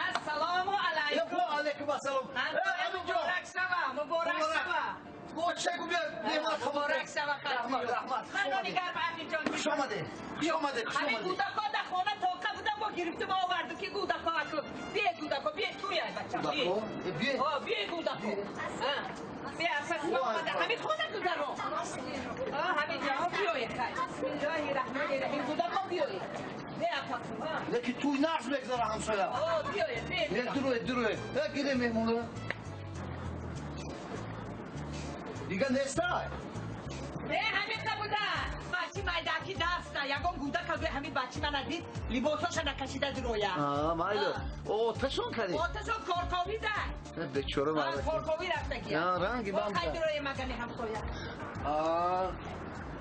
Ассалому алайкум. Ва алайкум ассалом. Муборак шава, муборак шава. Бо чегу биё, неъмат. Муборак шава. Раҳмат, раҳмат. Ман нони гарм, Амирҷон. Хуш омадед, хуш омадед, хуш ҳамин омадед. Гудако дар хона тоқа будам, бо гирифтум оварду ки гудако аку. Бие, гудако, бие туяй, бачам. Гудако? Э, бие. О, бие, гудако. Бие, асасма омада. Ҳамин хона гузаро. Ҳамин ҷо биёед, хай. Бисмиллоҳи раҳмони раҳим. Гудако, биёед. Бе, апаку. Леки туй нағз мегзара, ҳамсоя. О, биёед, бие. Э, дуруед, дуруед. Э, гире меҳмона. Дига нестай? Не, ҳамин буда. Бачи майдаки даста. Ягон гудака гӯй ҳамин бачи мана дид, либосоша накашида дироя. А, майли. Оташон кардӣ? Оташон корковӣ да. Э, бечора мардак. Корковӣ рафтаги. А, ранги бам. Хай дироя магани ҳамсоя. А,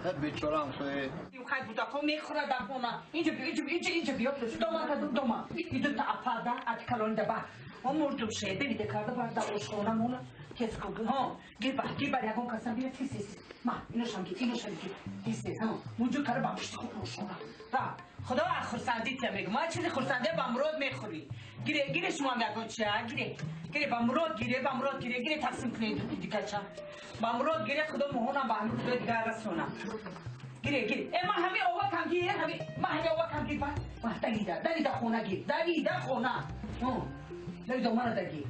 э, бечора ҳамсоя. Хай, гудако мехӯрад дар хона. Инҷо биё, инҷо, инҷо, инҷо биё. Дома каду дома. Иду та апада, ати калонида ба. О, мурдум шеде виде карда бар да ошхона мона. Тез кун. Ҳо, гир ба, гир бар ягон касам бира, тез, тез. Ма, иношам гир, иношам гир. Тез, тез, ҳо. Мунҷо кара ба пушти худ ошхона. Ра, худо аз хурсандӣ тия мегӯ. Ма чизи хурсандӣ ба мурод мехӯрӣ. Гире, гире, шумо ҳам ягон чия, гире. Гире ба мурод, гире ба мурод, гире, гире, тақсим кунед дигача. Ба мурод гире, худо моҳонам ба ҳамин худои дигар расонам. Гире, гире. Э, ма ҳамин ова кам гир, ҳамин, ма ҳамин ова кам гир, ба. Ма давида, давида хона гир, давида хона. Ҳо. Давида мана да гир.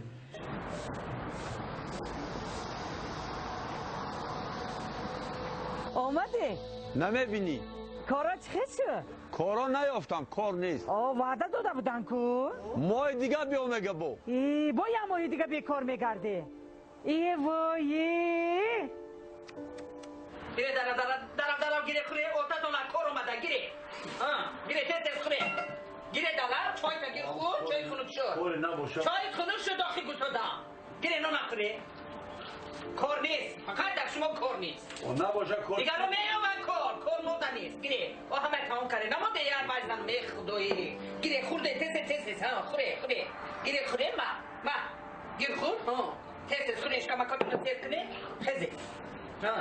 Омадӣ? Намебинӣ? Кора чӣ хел шуд? Коро наёфтам, кор нест. О, ваъда дода будан ку. Моҳи дига биё, мега бо. И, бо як моҳи дига бекор мегардӣ. И вой. Гире, дара, дара, дара, дара, гире, хуре, отатон аз кор омада, гире. Гире, тез, тез хуре. Гире, дала, чой та гир, хур, чой хунук шуд. Оре, набоша. Чой хунук шуд, охи гусодам. Гире, нона хуре. Кор нест, фақат дар шумо кор нест. Набоша кор. Дигаро меёбанд кор, кор мода нест. Гире, о, ҳама тамом карде. Намонде яр вайзан, мех худои. Гире, хурде, тез, тез, тез, ҳа, хуре, хуре. Гире, хуре, ма, ма. Гир, хур, ҳа. Тез, тез, хуре, шикамакотро тез куне, хезе. Ҳа.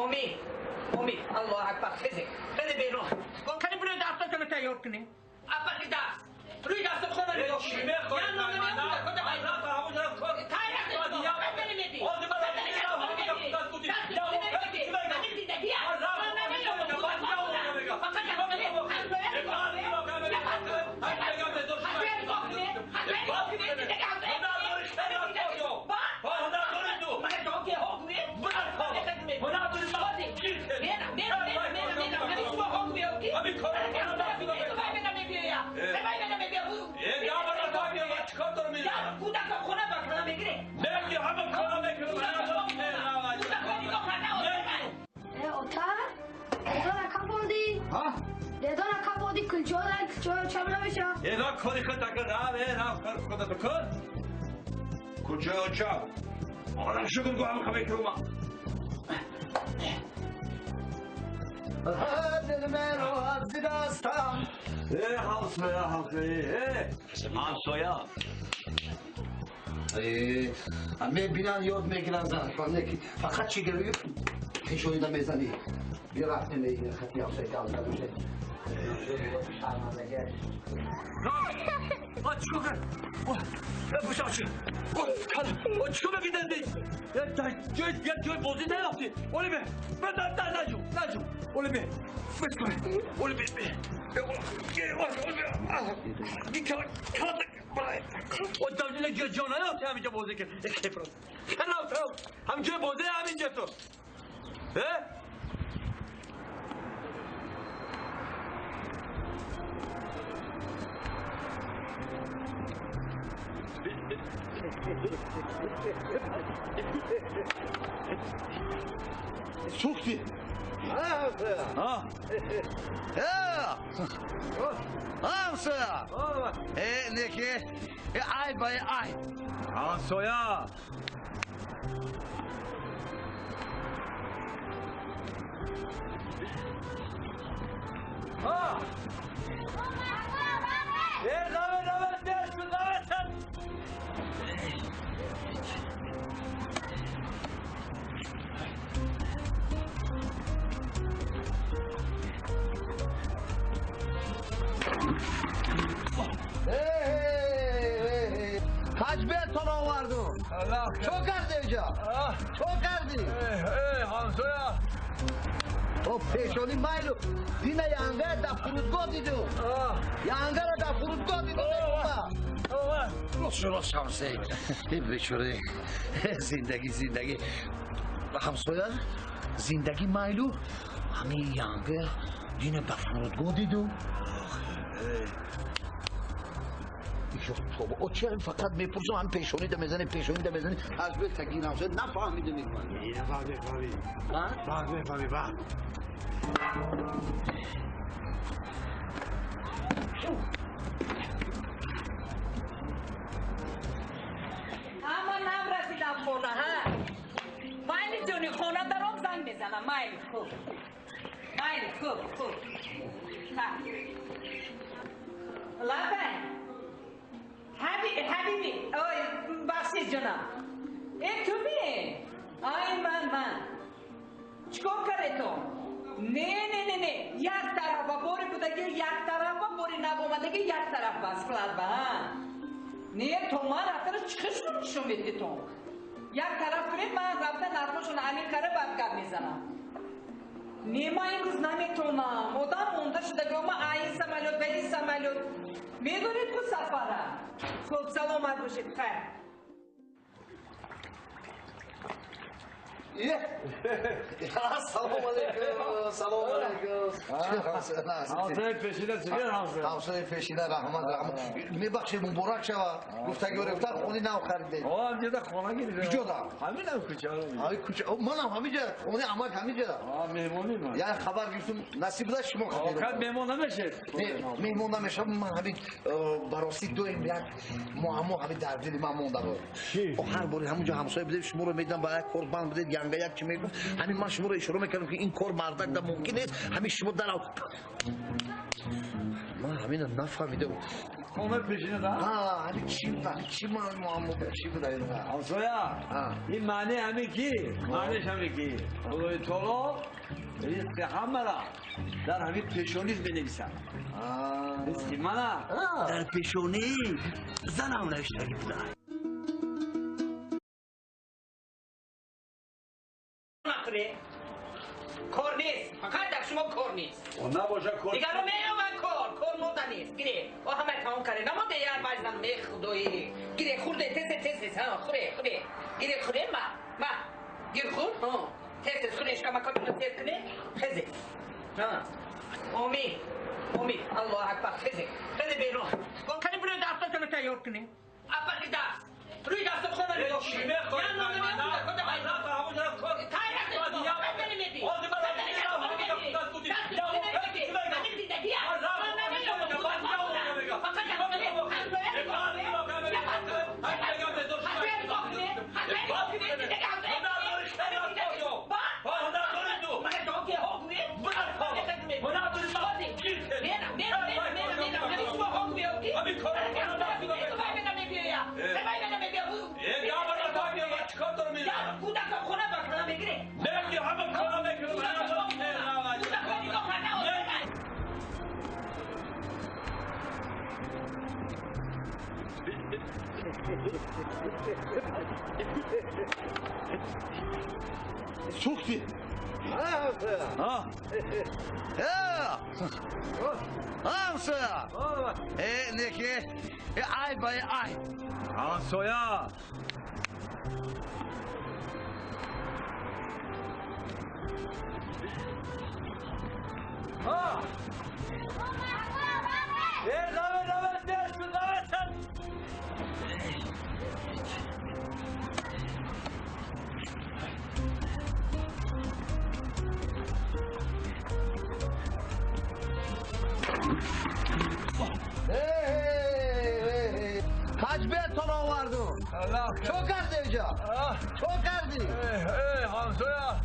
Омин. Омин. Аллоҳ акбар, хезе. Хезе берун. Кани бурои дастатонро тайёр кунем. Апаки даст. Рӯи дасту хона нигоҳ Чӣ кунед. мехоҳӣ? Я нони меёбуда, куда вай? Ота, дедона каподи. ҳа. Дедона каподи, кулчода чабра меша. Эра, кори худ акар, рав, э, рав, кори худато кун. Куҷои оча? Ора, шукр гу, ҳам хамекрума. Дил меро аз дастам. Э, ҳамсоя, ҳамсоя, э, ҳамсоя. Э, мебинан, ёд мегиран заншон, ки фақат чӣ гирӣ пешонида мезанӣ. Биё, рафтем, хати ҳамсоя гап задем. Шармандагӣ. А, чикор кард? Бушавчи. О, чикор мекиданди? Ҷой, ҷой бозӣ нарафти. Оли бе. Наҷу, наҷу. Оли бе. Оли бе. Оли бе. О, давҷина ҷо нарафти, ҳаминҷо бозӣ кард. Ҳамин ҷои бозӣ ҳаминҷо ту. Э? Сӯхтӣ? Ҳамсоя. Ҳамсоя. Э, неки. Э, ай ба ай. Ҳамсоя. Ҳа. Э, раве, раве, раве, раве. Kaç beton vardı? Çok kardeşim. Çok kardeş. Hamsoya. O peşoni maylu. Dina yanga da furutgo didu. Yanga da furutgo didu. Рост ҳамсоя. Бечора. Зиндагӣ, зиндагӣ. Ҳамсоя, зиндагӣ майлу. Ҳамин янга дина ба фурудгоҳ диду. О чӣ фақат мепурсам, ҳам пешонида мезани, пешонида мезани. Аз бе тагин ҳамсоя нафаҳмида мекунам. Ина мефаҳмӣ. Баъд мефаҳмӣ, баъд. Ҳама нав расидам хона, ҳа. Майли ҷони, хона даром занг мезанам. Майли, хуб. Майли, хуб, хуб. Ха. Лабай. Ҳабиби, ой, бахшид ҷонам. Э, ту ми? Ай, ман, ман. Чикор кардетон? Не, не, не, не. Як тарафа бори будаги, як тарафа бори нав омадаги, як тарафа склад ба, ҳа. Не, то ман рафтара чиқишро нишон медидетон. Як тараф кунед, ман рафта нархошон аниқ кара, баъд гап мезанам. Не, ман имрӯз наметонам. Одам монда шуда, ма ин самолёт ба ин самолёт. Медонед ку сафара? Хуб, саломат бошед, хайр. Салом алейкум, салом алейкум. Ҳамсояи пешина чӣ ҳамсоя? Ҳамсояи пешина, раҳмат, раҳмат. Мебахшед, муборак шава. Гуфтагӣ рафтан хони нав харидед. О, ҳамҷода хона гирифтем. Куҷода? Ҳаминам кӯча. Ҳамин кӯча. Манам ҳаминҷа, хони амак ҳаминҷа. А, меҳмонӣ ман. Як хабар гирифтум, насиб буда шумо хабар. Окат меҳмон намешед? Не, меҳмон намешам. Ман ҳамин барости доим як муаммо ҳамин дар дили ман монда буд. Ҳар бори ҳамунҷо ҳамсоя будем, шуморо медидам, ба як кор банд будед, янга як чӣ мегуфт. Ҳамин ман шуморо ишора мекардам, ки ин кор мардак да мумкин нест. Ҳамин шумо дарав. Ман ҳамина нафаҳмидам. Хона пешина да? Ҳа, ҳамин чӣ, ҳамин чӣ муаммо чӣ буда ин? Ҳамсоя, ин маъни ҳамин ки, маъниш ҳамин ки. Худои таоло ризқи ҳамаро дар ҳамин пешонӣ менависад. Ризқи мана дар пешонии занам навиштагӣ буда. Кор нест, фақат дар шумо кор нест. Набоша кор. Дигаро меёбанд кор, кор мода нест. Гире, о ҳама тамом карде. Намонде яр вайзан, ме худои. Гире, хурде, тез тез тез, ҳа, хуре, хуре. Гире, хуре, ма, ма. Гир хур, ҳа. Тез тез хуре, шикамакотро сер куне, хезе. Ҳа. Омин, омин, Аллоҳ акбар, хезе. Хезе берун. Кани бирои дастатонро тайёр кунем. Апаси даст. Рӯи дастат хона нигоҳ кунем. Сухти. Ҳамсоя. Э, неке. Э, ай ба ай. Ҳамсоя. Ҳа. Э, давай, давай, давай, давай. Kaç beton vardı? Çok kardeşim. Çok kardeş. Hamsoya.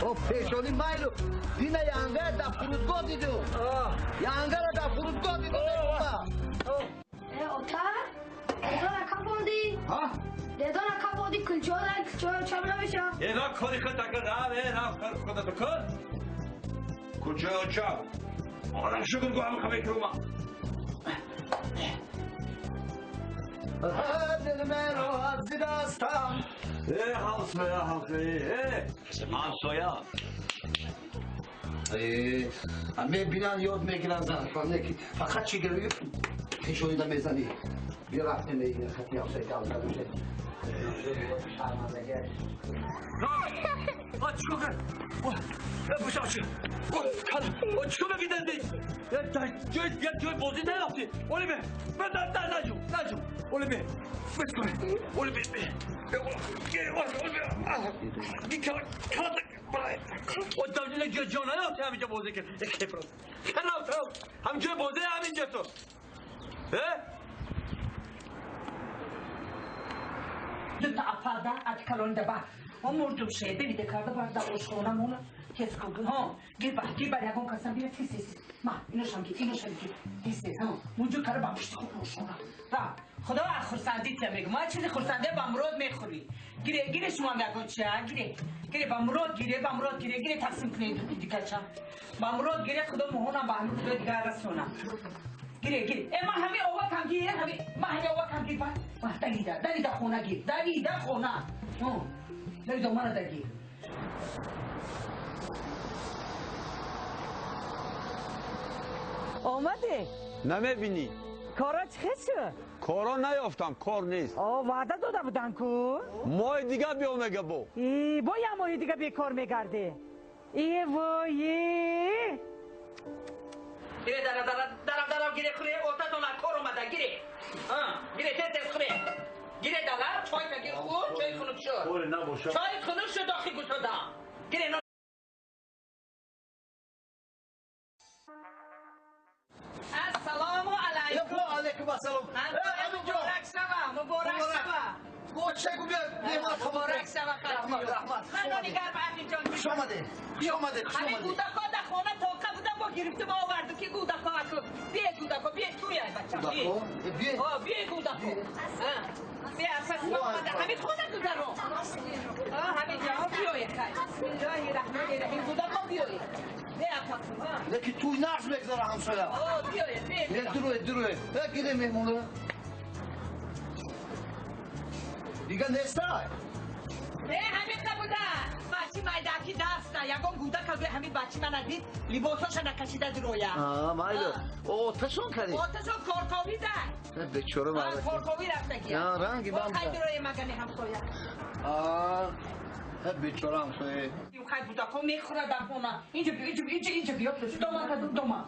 O peşoni maylu. Dina yanga da furutgo didu. Yanga da furutgo didu. Ота, дедона капонди. Ҳа? Дедона капонди кулчода кулчо чамла меша. Э, ра кори худ такр, ра, э, ра кори худ такр. Куҷо чап? Одам шукр гӯ ҳама хабар крума. دل مرا از دستم. ای همسایه همسایه همسایه میبینن یاد میگیرن زن فقط چی گروی پیشونی دا میزنی بیا رفتیم به این خطی همسایه که همسایه میشه شرمندگی. آ چیکار کرد؟ بوشم چی؟ آ چیکار بگیدن دی؟ جای جای بازی نرفتی. اولی به نه نه جو نه جو. اولی به فکر کن. اولی به اولی به کار کار او دلیل جا جا نرفتی همینجا بازی کرد. کلا همینجا بازی همینجا تو. دو تا افادا اتکالون دبا. و مردم شده بیده کرده بار دا اشخونه مونا کس کن ها گیر با گیر با یکون کسان بیا تیس تیس ما اینو شام کی اینو شام کی تیس تیس ها موجود کرده با پشت خود اشخونه را خدا خرسندی ته میگم ما چیزی خرسنده با مراد میخوری گیره گیره شما میگم چه گیره گیره با مراد گیره با مراد گیره گیره تقسیم کنید دیگه چه با مراد گیره خدا مهونم با همین خدا دیگه رسونه گیره گیره ای ما همه اوه کم گیره همه ما همه اوه کم گیر با ما دلیدا دلیدا خونه گیر دلیدا خونه ها دلیدا منو دگیر. آمده؟ نمیبینی. کارا چه شد؟ کارا نیافتم، کار نیست. آه وعده داده بودن کو؟ ماه دیگه بیا میگه با. ای با یه ماه دیگه بیکار میگرده. ای وای. گیره دارم دارم دارم دارم گیره خوره اوتا دونا کار اومده گیره. ها گیره تست خوره. گیره دارم چای بگیر خور چای خنک شد. خوره نباشه. چای خنک شد داخل گوشادم. گیره السلام علیکم. و علیکم السلام. مبارک شما مبارک شما. با چه گو بیا مبارک شما. رحمت رحمت. من نگار امین جان. خوش آمده خوش آمده خوش همین آمده. گودکا در خانه تاقه بودم با گرفته با آورده که گودکا اکو بیا گودکا بیا توی ای بچه گودکا؟ بیا. آه بیا گودکا. بیا پس ما آمده همین خونه گذرم. آه همین جا بیای خیر. بسم الله الرحمن الرحیم گودکا بیای. لیکن توی نقش بگذاره همسایه. آه بیای بیا. دروه دروه. گیره مهمونه. دیگه نیست. نه همین بوده بچی مایدکی دسته یکم گوده که همین بچی من دید لباساشو نکشیده درویا. آه مایده. آتشون کردی. آتشون کارکاوی ده. بیچاره مرد. کارکاوی رفته. نه رنگی بام. خیلی دروی مگنی همسایه. آه بیچاره همسایه. این خیلی بوده که میخوره در خونه. اینجا بیا اینجا اینجا اینجا بیا. دوما دوما.